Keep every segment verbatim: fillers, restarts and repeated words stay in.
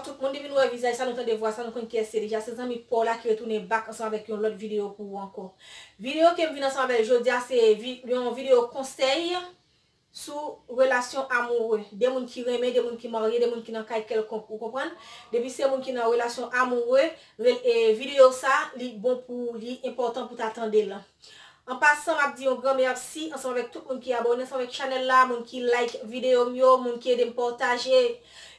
Tout moun, depi nou wè vizaj sa, nou tande vwa sa, nou konn kiyès se deja. Se zanmi pa w la ki retounen back ansanm avèk yon lòt videyo pou ou ankò. Videyo ke m vin ansanm avè l jodi a, se vi- yon videyo konsèy sou relasyon amoure. De moun ki renmen, de moun ki marye, de moun ki nan kay kèlkonk, ou konprann? Depi se moun ki nan relasyon amoure, re- e videyo sa, li bon pou ou, li enpòtan pou ta tande l. An pasan, m ap di yon gran mèsi ansanm avèk tout moun ki abòne ansanm avèk chanèl la, moun ki like videyo m yo, moun ki ede m pataje.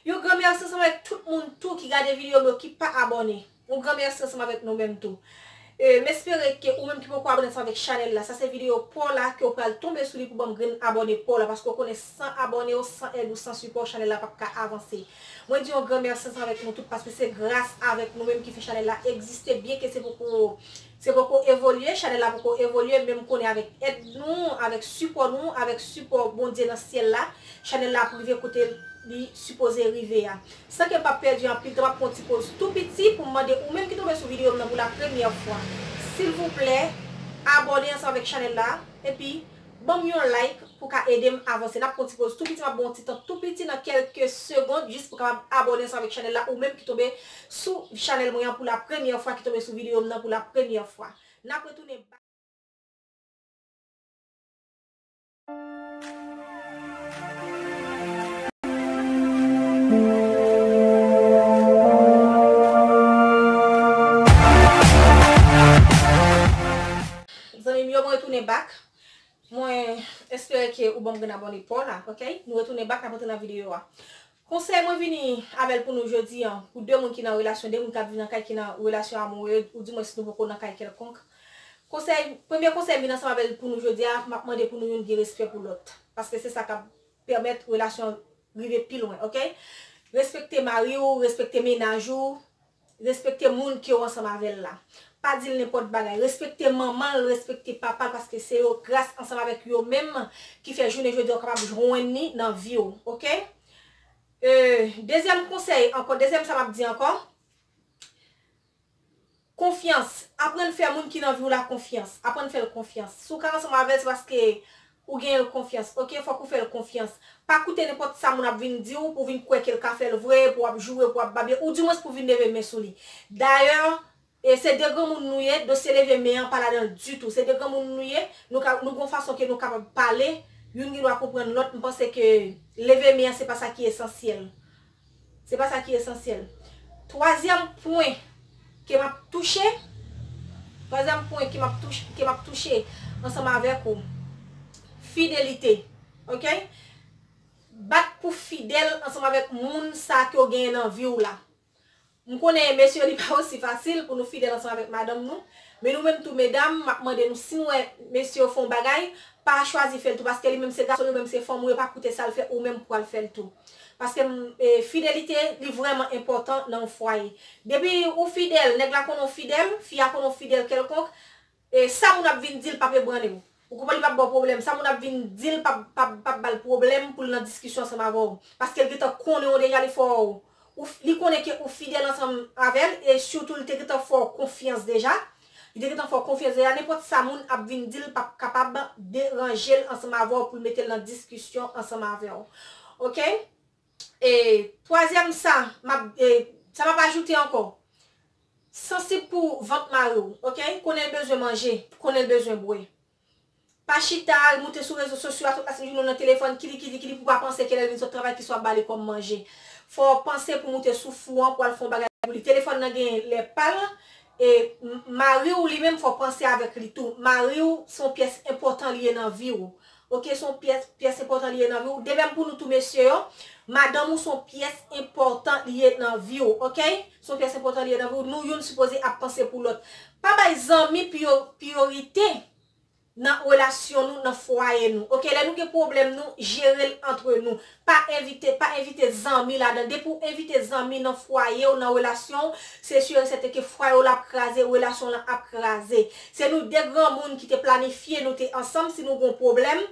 Yon gran mèsi ansanm avèk tout moun tou ki gade videyo m yo ki pa abòne. Yon gran mèsi ansanm avèk nou menm tou. E, m espere ke ou menm ki poko abòne ansanm avèk chanèl la, sa se videyo pa w la ke w pral tonbe sou li pou ban m grenn abòne pa w la, paske w konnen san abòne w, san èd ou, san sipò w, chanèl la p ap ka avanse. Mwen di yon gran mèsi ansanm avèk nou tout, paske se gras avèk nou menm ki fè chanèl la egziste, byen ke se poko Se poko evolye, chanèl la poko evolye, men m konnen avèk èd nou, avèk sipò nou, avèk sipò Bondye nan syèl la, chanèl la ap rive kote li sipoze rive a. San ke m pa pèdi anpil tan, m ap pran yon ti poz tou piti pou m mande ou menm ki tonbe sou videyo m nan pou la premyè fwa, silvouplè, abòne ansanm avèk chanèl la, epi ban m yon like pou ka ede m avanse. N ap pran ti poz tou piti, m ap ba w yon ti tan tou piti nan kèlke segond jis pou w kapab abòne ansanm avèk chanèl la, ou menm ki tonbe sou chanèl mwen an pou la premyè fwa, ki tonbe sou videyo m nan pou la premyè fwa. N ap retounen ba- Zanmi m yo, mwen retounen back. Mwen espere ke ou ban m grenn abòne pa w la, ok? Nou retounen back, n ap antre nan videyo a. Konsèy mwen vini avè l pou nou jodi a, pou de moun ki nan relasyon, de moun k ap viv nan kay ki nan relasyon amoure, oudimwens si nou poko nan kay kèlkonk. Konsèy, premye konsèy m vin ansanm avè l pou nou jodi a, m ap mande pou nou youn gen respè pou lòt. Paske se sa k ap pèmèt relasyon rive pi lwen, ok? Respekte mari w, respekte mennaj ou, respekte moun ke w ansanm avè l la. Pa di l nenpòt bagay. Respekte manman l, respekte papa l, paske se yo, gras ansanm avèk yo menm, ki fè jounen jodi a w kapab jwenn li nan vi w, ok? E, dezyèm konsèy ankò, dezyèm sa m ap di ankò, konfyans. Aprann fè moun ki nan vi w la konfyans. Aprann fè l konfyans. Si w ka ansanm avè l, se paske ou genyen l konfyans, ok? Fòk ou fè l konfyans. Pa koute nenpòt sa moun ap vin di w pou w vin kwè ke l ka fè l vre, pou w ap joure, pou w ap babye, oudimwens pou w vin leve men sou li. Dayè, e se de granmoun nou ye, dosye leve men an pa ladan l ditou. Se de granmoun nou ye, nou ka, nou gon fason ke nou kapab pale, youn gen dwa konprann lòt. M panse ke leve men an se pa sa ki esansyèl. Se pa sa ki esansyèl. Twazyèm pwen ke m ap touche, twazyèm pwen ke m ap touche, ke m ap touche ansanm avèk ou, fidelite. Ok? Bat pou fidèl ansanm avèk moun sa ke w genyen nan vi w la. M konnen mesye yo li pa osi fasil pou nou fidèl ansanm avèk madanm nou, men nou menm tou medam, m ap mande nou si nou wè mesye yo fè yon bagay, pa chwazi fè l tou, paske li menm se gason, li menm se fanm ou ye, pa koute sa l fè, ou menm pral fè l tou. Paske, e, fidelite, li vrèman enpòtan nan yon fwaye. Depi ou fidèl, nèg la konnen w fidèl, fi a konnen w fidèl kèlkonk, e, sa moun ap vin di l p ap ebranle w. Ou konprann, li p ap ba w pwoblèm. Sa moun ap vin di l p ap, p ap, p ap ba l pwoblèm pou l nan diskisyon ansanm avè w. Paske l gentan konnen w deja, li fè w, ou f- li konnen ke ou fidèl ansanm avè l, e sitou li te gentan fè w konfyans deja. Li te gentan fè w konfyans deja, nenpòt sa moun ap vin di l p ap kapab deranje l ansanm avè w pou l mete l nan diskisyon ansanm avè w. Ok? E twazyèm sa, m ap, e, sa m ap ajoute ankò. Sansib pou vant mari w, ok? Konnen l bezwen manje, konnen l bezwen bwè. Pa chita, moute sou rezo sosyo a tout lasent jounen w nan telefòn, kili kili kili, pou w pa panse ke lè l vin sot travay, ki sa w ap ba li kòm manje. Fò w panse pou moute sou fou an, pou w al fè yon bagay pou li. Telefòn nan gen lè pa l, e m- mari w li menm, fò w panse avèk li tou. Mari w se yon pyès enpòtan li ye nan vi w. Ok, se yon pyès, pyès enpòtan li ye nan vi w. De menm pou nou tou mesye yo, madanm ou se yon pyès enpòtan li ye nan vi w, ok? Se yon pyès enpòtan li ye nan vi w. Nou youn sipoze ap panse pou lòt. Pa bay zanmi priyo- priyorite nan relasyon nou, nan fwaye nou. Ok, lè nou gen pwoblèm nou, jere l antre nou. Pa envite, pa envite zanmi ladan. Depi w envite zanmi nan fwaye w, nan relasyon w, se si e sèten ke fwaye w la ap kraze, relasyon w lan ap kraze. Se nou de granmoun ki te planifye, nou te ansanm, si nou gon pwoblèm,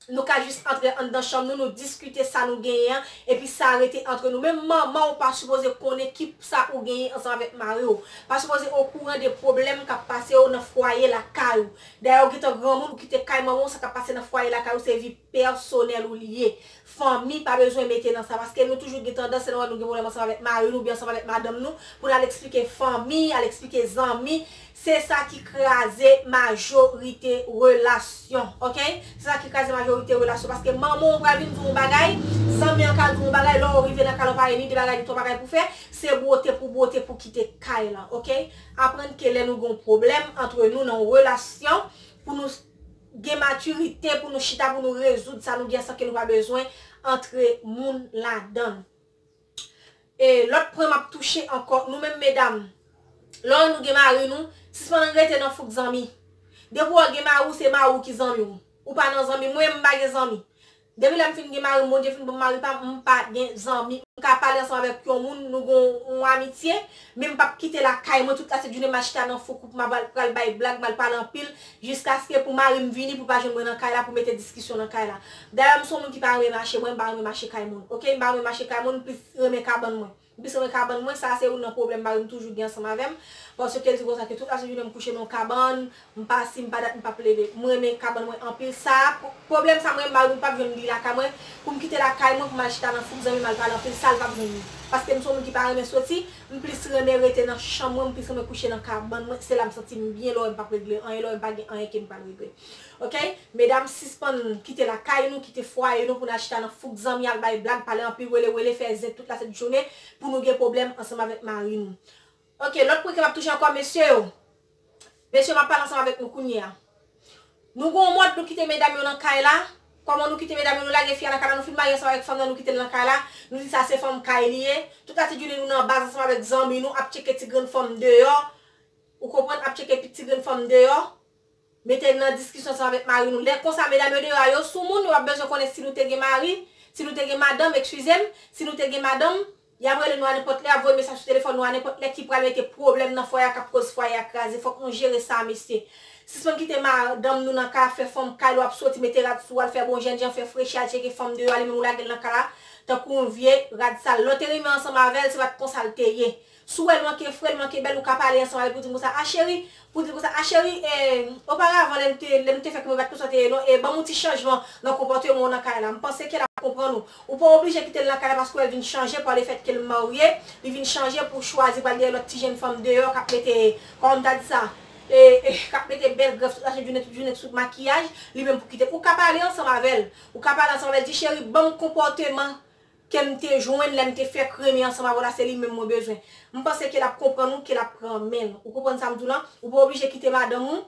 nou ka jis antre anndan chanm nou, nou diskite sa nou genyen an, epi sa rete antre nou. Menm manman w pa sipoze konnen ki sa ou genyen ansanm avèk mari w. Pa sipoze okouran de pwoblèm k ap pase yo nan fwaye lakay ou. Dayè, ou gentan granmoun, ou kite kay manman w, sa k ap pase nan fwaye lakay ou, se vi pèsonèl ou li ye. Fanmi pa bezwen mete nan sa, paske nou toujou gen tandans, lè nou wè nou gen pwoblèm ansanm avèk mari nou oubyen ansanm avèk madanm nou, pou n al eksplike fanmi, al eksplike zanmi. Se sa ki kraze majorite relasyon, oke? Se sa ki kraze majorite relasyon, paske manman w pral vin di w yon bagay, zanmi an ka di w yon bagay, lè w rive nan kay la, w pa gen ni de bagay, ni twa bagay pou fè, se bwote pou bwote pou kite kay la, oke? Aprann ke lè nou gen yon pwoblèm antre nou nan yon relasyon, pou nou gen matirite, pou nou chita, pou nou rezoud sa nou gen san ke nou pa bezwen antre moun ladan l. E lòt pwen m ap touche ankò, nou menm medam, lè nou gen mari nou, sispann rete nan fouk zanmi. Depi w gen mari w, se mari w ki zanmi w. Ou pa nan zanmi. Mwen, m pa gen zanmi. Depi lè m fin gen mari m, Bondye fin ban m mari pa m, m pa gen zanmi. M ka pale ansanm avèk yon moun, nou gen yon amitye, men m p ap kite lakay mwen tout lasent jounen m al chita nan fouk pou m al pral bay blag, m al pale anpil, jiskaske pou mari m vini, pou l pa jwenn mwen nan kay la, pou mete diskisyon nan kay la. Dayè, m se yon moun ki pa renmen mache, mwen, m pa renmen mache kay moun. Oke, m pa renmen mache kay moun, m plis renmen kabann mwen. M plis renmen kabann mwen, sa se youn nan pwoblèm mari m toujou gen ansanm avè m. Paske l di konsa ke tout lasent jounen m kouche nan yon kabann, m pa si, m pa dat, m p ap leve. Mwen renmen kabann mwen anpil. Sa, pwoblèm sa mwen, mari m p ap jwenn li lakay mwen, pou m kite lakay mwen, pou m al chita nan fouk zanmi m al pale anpil, sa l p ap jwenn li. Paske m se yon moun ki pa renmen soti, m plis renmen rete nan chanm mwen, m plis renmen kouche nan kabann mwen, se la m santi m byen, lè w wè m p ap regle anyen, lè w wè m pa gen anyen ke m pral regle. Oke? Medam, sispann kite lakay nou, kite fwaye nou pou n al chita nan fouk zanmi, al bay blag, pale anpil, wele wele, fè zen tout lasent jounen pou nou gen pwoblèm ansanm avèk mari nou. Oke, lòt pwen ke m ap touche ankò, mesye yo. Mesye, m ap pale ansanm avèk nou kounye a. Nou gen yon mòd nou kite medam yo nan kay la. Kòman nou kite medam yo? Nou lage fi a nan kay la, nou fin marye ansanm avèk fanm nan, nou kite l nan kay la. Nou di sa se fanm kay li ye. Tout lasent jounen nou nan baz ansanm avèk zanmi nou, ap tcheke ti grenn fanm deyò. Ou konprann? Ap tcheke ti grenn fanm deyò. Mete nan diskisyon ansanm avèk mari nou. Lè konsa, medam yo deyò a, yo soumoun, yo ap bezwen konnen si nou te gen mari, si nou te gen madanm, eskize m, si nou te gen madanm, y ap rele nou a nenpòt lè, y ap voye mesaj sou telefòn nou a nenpòt lè ki pral mete pwoblèm nan fwaye a, k ap koz fwaye a kraze. Fòk nou jere sa, mesye. Sispann kite madanm nou nan kay ap fè fanm kay la, w ap soti mete rad sou w, al fè bon jènjan, fè frechi, al tcheke fanm deyò a, li menm ou lage l nan kay la, tankou yon vye rad sal. Lè w te renmen ansanm avè l, se pa t konsa l te ye. Si w wè l manke fre, l manke bèl, ou ka pale ansanm avè l pou di l konsa, a cheri, pou di l konsa, a cheri, e, oparavan, lè n te, lè n te fèk mwen pa t konsa w te ye non, e ban m yon ti chanjman nan konpòteman w nan kay la. M panse ke l ap konprann ou. Ou pa oblije kite l nan kay la paske w wè l vin chanje pa lefèt ke l marye, li vin chanje pou w chwazi pral dèyè lòt ti jenn fanm deyò k ap mete, kòman m ta di sa, e, e, k ap mete bèl grèf tout lajounen, tout jounen sou makiyaj, li menm pou kite. Ou ka pale ansanm avè l. Ou ka pale ansanm avè l, di, cheri, ban m konpòteman ke m te jwenn lè m te fèk renmen ansanm avè w la, se li menm mwen bezwen. M panse ke l ap konprann ou, ke l ap pran men l. Ou konprann sa m di w lan? Ou pa oblije kite madanm ou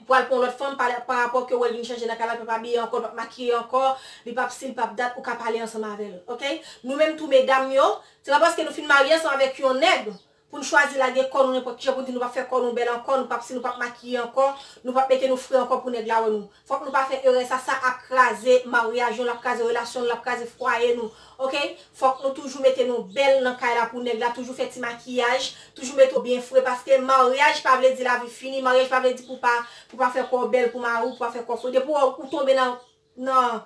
pou al pran lòt fanm pa, pa rapò ke w wè l vin chanje nan kay la, l p ap abiye ankò, l p ap makiye ankò, li p ap si, li p ap dat, ou ka pale ansanm avè l, oke? Nou menm tou medam yo, se pa paske nou fin marye ansanm avèk yon nèg, pou n chwazi lage kò nou nenpòt kijan, pou n di nou p ap fè kò nou bèl ankò, nou p ap si, nou p ap makiye ankò, nou p ap mete nou fre ankò pou nèg la wè nou. Fòk nou pa fè erè sa, sa ap kraze maryaj nou, l ap kraze relasyon nou, l ap kraze fwaye nou. Oke? Fòk nou toujou mete nou bèl nan kay la pou nèg la, toujou fè ti makiyaj, toujou mete w byen fre, paske maryaj pa vle di lavi fini, maryaj pa vle di pou pa, pou pa fè kò w bèl pou mari w, pou pa fè kò w fre. Depi w, ou tonbe nan, nan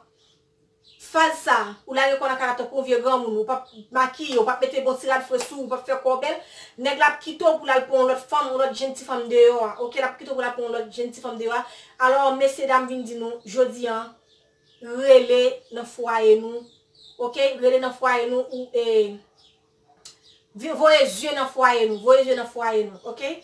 faz sa, ou lage kò w nan kay la tankou yon vye granmoun, ou p ap makiye, ou p ap mete bon ti rad fre sou ou, ou p ap fè kò w bèl, nèg la ap kite w pou l al pran yon lòt fanm, yon lòt jenn ti fanm deyò a, oke, l ap kite w pou l al pran yon lòt jenn ti fanm deyò a. Alò, mesye dam vin di nou, jodi a, rele nan fwaye nou, oke, rele nan fwaye nou, ou, e, vi-, voye zye nan fwaye nou, voye zye nan fwaye nou, oke?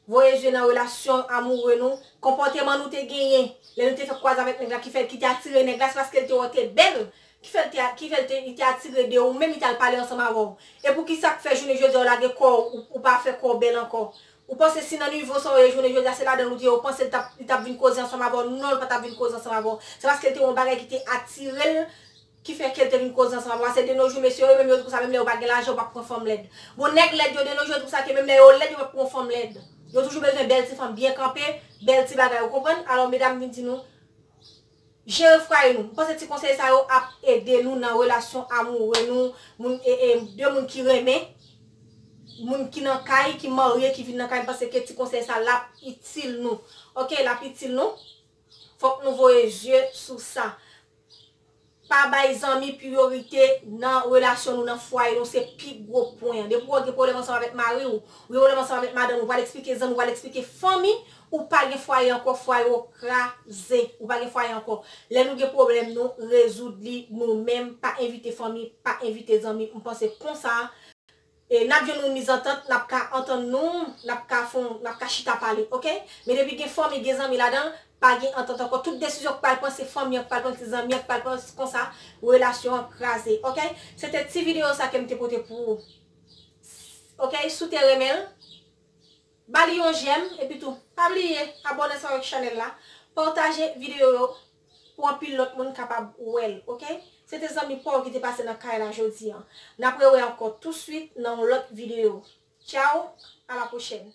Voye zye nan relasyon amoure nou. Konpòteman nou te genyen lè nou te fèk kwaze avèk nèg la ki fè, ki te atire nèg la, se paske l te wè w te bèl ki fè l te, ki fè l te, li te atire de ou menm, li t al pale ansanm avè w. E poukisa k fè jounen jodi a w lage kò w, ou, ou pa fè kò w bèl ankò? Ou panse si nan nivo sa w ye jounen jodi a se ladan l ou te ye, ou panse li t ap, li t ap vin koze ansanm avè w? Non, li pa t ap vin koze ansanm avè w. Se paske l te wè yon bagay ki te atire l ki fè ke l te vin koze ansanm avè w. Se de nos jours, mesye yo, yo menm yo di konsa, menm lè yo pa gen lajan, yo p ap pran fanm lèd. Bon, nèg lèd yo de nos jours, yo di konsa ke menm lè yo lèd, yo p ap pran fanm lèd. Yo toujou bezwen bèl ti fanm byen kanpe, bèl ti bagay, ou konprann? Alò, medam, vin di nou, jere fwaye nou. M panse ti konsèy sa yo ap ede nou nan relasyon amoure nou, moun, e, e, de moun ki renmen, moun ki nan kay, ki marye, ki vin nan kay, m panse ke ti konsèy sa l ap itil nou. Oke, l ap itil nou. Fòk nou voye zye sou sa. Pa bay zanmi priyorite nan relasyon nou, nan fwaye nou, se pi gwo pwen an. Depi w gen pwoblèm ansanm avèk mari w, ou gen pwoblèm ansanm avèk madanm ou, ou pral eksplike zanmi, ou pral eksplike fanmi, Ou pa gen fwaye ankò, fwaye w kraze. Ou pa gen fwaye ankò. Lè nou gen pwoblèm, nou rezoud li nou menm. Pa envite fanmi, pa envite zanmi. M panse konsa. E n ap jwenn yon mizantant, n ap ka antann nou, n ap ka fon, n ap ka chita pale, oke? Men depi gen fanmi, gen zanmi ladan, pa gen antant ankò. Tout desizyon k pral pran, se fanmi an k pral pran, se zanmi an k pral pran, konsa, relasyon an kraze, oke? Se te ti videyo sa ke m te pote pou ou. Oke? Si w te renmen l, ba li yon jèm, epi tou, pa bliye abòne ansanm avèk chanèl la, pataje videyo yo pou anpil lòt moun kapab wè l, oke? Se te zanmi pa w ki te pase nan kay la jodi a. N ap rewè ankò touswit nan yon lòt videyo. Tchaw, a la pwochèn.